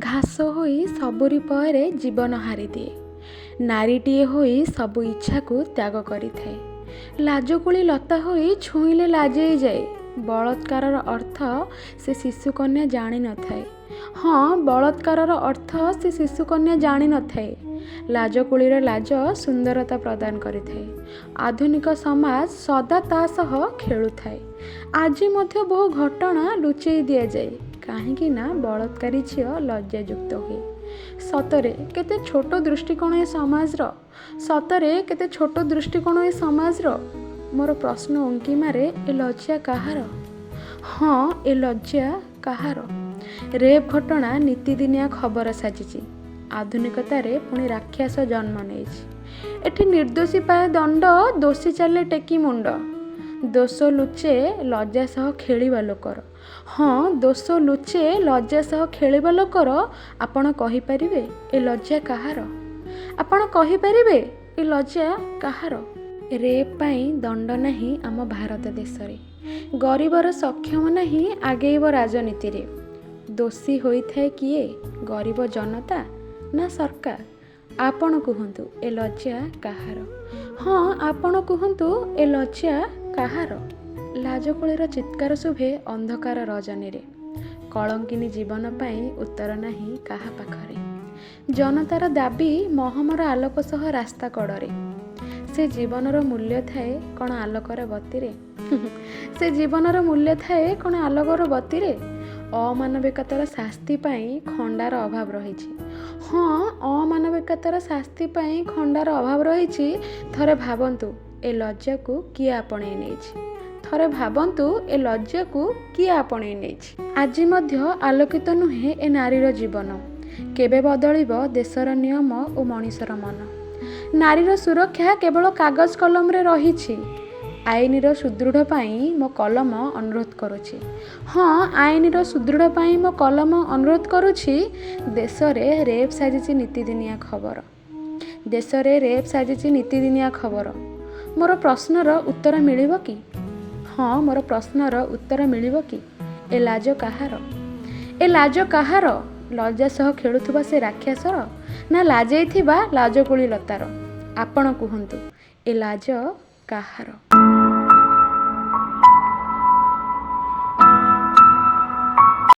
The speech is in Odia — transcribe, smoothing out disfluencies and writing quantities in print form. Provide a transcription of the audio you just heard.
ଘାସ ହୋଇ ସବୁରି ପରେ ଜୀବନ ହାରିଦିଏ। ନାରୀଟିଏ ହୋଇ ସବୁ ଇଚ୍ଛାକୁ ତ୍ୟାଗ କରିଥାଏ। ଲାଜକୁଳି ଲତା ହୋଇ ଛୁଇଁଲେ ଲାଜେଇ ଯାଏ। ବଳାତ୍କାରର ଅର୍ଥ ସେ ଶିଶୁକନ୍ୟା ଜାଣିନଥାଏ। ହଁ, ବଳାତ୍କାରର ଅର୍ଥ ସେ ଶିଶୁକନ୍ୟା ଜାଣିନଥାଏ। ଲାଜକୁଳିର ଲାଜ ସୁନ୍ଦରତା ପ୍ରଦାନ କରିଥାଏ। ଆଧୁନିକ ସମାଜ ସଦା ତା ସହ ଖେଳୁଥାଏ। ଆଜି ମଧ୍ୟ ବହୁ ଘଟଣା ଲୁଚେଇ ଦିଆଯାଏ, କାହିଁକି ନା ବଳାତ୍କାରୀ ଝିଅ ଲଜ୍ଜାଯୁକ୍ତ ହୁଏ। ସତରେ କେତେ ଛୋଟ ଦୃଷ୍ଟିକୋଣ ଏ ସମାଜର! ସତରେ କେତେ ଛୋଟ ଦୃଷ୍ଟିକୋଣ ଏ ସମାଜର! ମୋର ପ୍ରଶ୍ନ ଉଙ୍କି ମାରେ, ଏ ଲଜ୍ଜା କାହାର? ହଁ, ଏ ଲଜ୍ଜା କାହାର? ରେପ୍ ଘଟଣା ନିତିଦିନିଆ ଖବର ସାଜିଛି। ଆଧୁନିକତାରେ ପୁଣି ରାକ୍ଷସ ଜନ୍ମ ନେଇଛି। ଏଠି ନିର୍ଦ୍ଦୋଷୀ ପାଏ ଦଣ୍ଡ, ଦୋଷୀ ଚାଲେ ଟେକି ମୁଣ୍ଡ। ଦୋଷ ଲୁଚେ ଲଜ୍ଜା ସହ ଖେଳିବା ଲୋକର। ହଁ, ଦୋଷ ଲୁଚେ ଲଜ୍ଜା ସହ ଖେଳିବା ଲୋକର। ଆପଣ କହିପାରିବେ, ଏ ଲଜ୍ଜା କାହାର? ଆପଣ କହିପାରିବେ, ଏ ଲଜ୍ଜା କାହାର? ରେପ୍ ପାଇଁ ଦଣ୍ଡ ନାହିଁ ଆମ ଭାରତ ଦେଶରେ। ଗରିବର ସକ୍ଷମ ନାହିଁ ଆଗେଇବ ରାଜନୀତିରେ। ଦୋଷୀ ହୋଇଥାଏ କିଏ, ଗରିବ ଜନତା ନା ସରକାର? ଆପଣ କୁହନ୍ତୁ, ଏ ଲଜ୍ଜା କାହାର? ହଁ, ଆପଣ କୁହନ୍ତୁ, ଏ ଲଜ୍ଜା କାହାର? ଲାଜକୁଳିର ଚିତ୍କାର ଶୁଭେ ଅନ୍ଧକାର ରଜନୀରେ। କଳଙ୍କିନୀ ଜୀବନ ପାଇଁ ଉତ୍ତର ନାହିଁ କାହା ପାଖରେ। ଜନତାର ଦାବି ମହମର ଆଲୋକ ସହ ରାସ୍ତା କଡ଼ରେ। ସେ ଜୀବନର ମୂଲ୍ୟ ଥାଏ କ'ଣ ଆଲୋକର ବତୀରେ? ସେ ଜୀବନର ମୂଲ୍ୟ ଥାଏ କ'ଣ ଆଲୋକର ବତୀରେ? ଅମାନବିକତାର ଶାସ୍ତି ପାଇଁ ଖଣ୍ଡାର ଅଭାବ ରହିଛି। ହଁ, ଅମାନବିକତାର ଶାସ୍ତି ପାଇଁ ଖଣ୍ଡାର ଅଭାବ ରହିଛି। ଥରେ ଭାବନ୍ତୁ, ଏ ଲଜ୍ଜାକୁ କିଏ ଆପଣେଇ ନେଇଛି? ଥରେ ଭାବନ୍ତୁ, ଏ ଲଜ୍ଜାକୁ କିଏ ଆପଣେଇ ନେଇଛି? ଆଜି ମଧ୍ୟ ଆଲୋକିତ ନୁହେଁ ଏ ନାରୀର ଜୀବନ। କେବେ ବଦଳିବ ଦେଶର ନିୟମ ଓ ମଣିଷର ମନ? ନାରୀର ସୁରକ୍ଷା କେବଳ କାଗଜ କଲମରେ ରହିଛି। ଆଇନର ସୁଦୃଢ଼ ପାଇଁ ମୋ କଲମ ଅନୁରୋଧ କରୁଛି। ହଁ, ଆଇନର ସୁଦୃଢ଼ ପାଇଁ ମୋ କଲମ ଅନୁରୋଧ କରୁଛି। ଦେଶରେ ରେପ୍ ସାଜିଛି ନିତିଦିନିଆ ଖବର। ଦେଶରେ ରେପ୍ ସାଜିଛି ନିତିଦିନିଆ ଖବର। ମୋର ପ୍ରଶ୍ନର ଉତ୍ତର ମିଳିବ କି? ହଁ, ମୋର ପ୍ରଶ୍ନର ଉତ୍ତର ମିଳିବ କି? ଏ ଲାଜ କାହାର? ଏ ଲାଜ କାହାର? ଲଜ୍ଜା ସହ ଖେଳୁଥିବା ସେ ରାକ୍ଷସର ନା ଲାଜେଇଥିବା ଲାଜକୁଳି ଲତାର? ଆପଣ କୁହନ୍ତୁ, ଏ ଲାଜ କାହାର?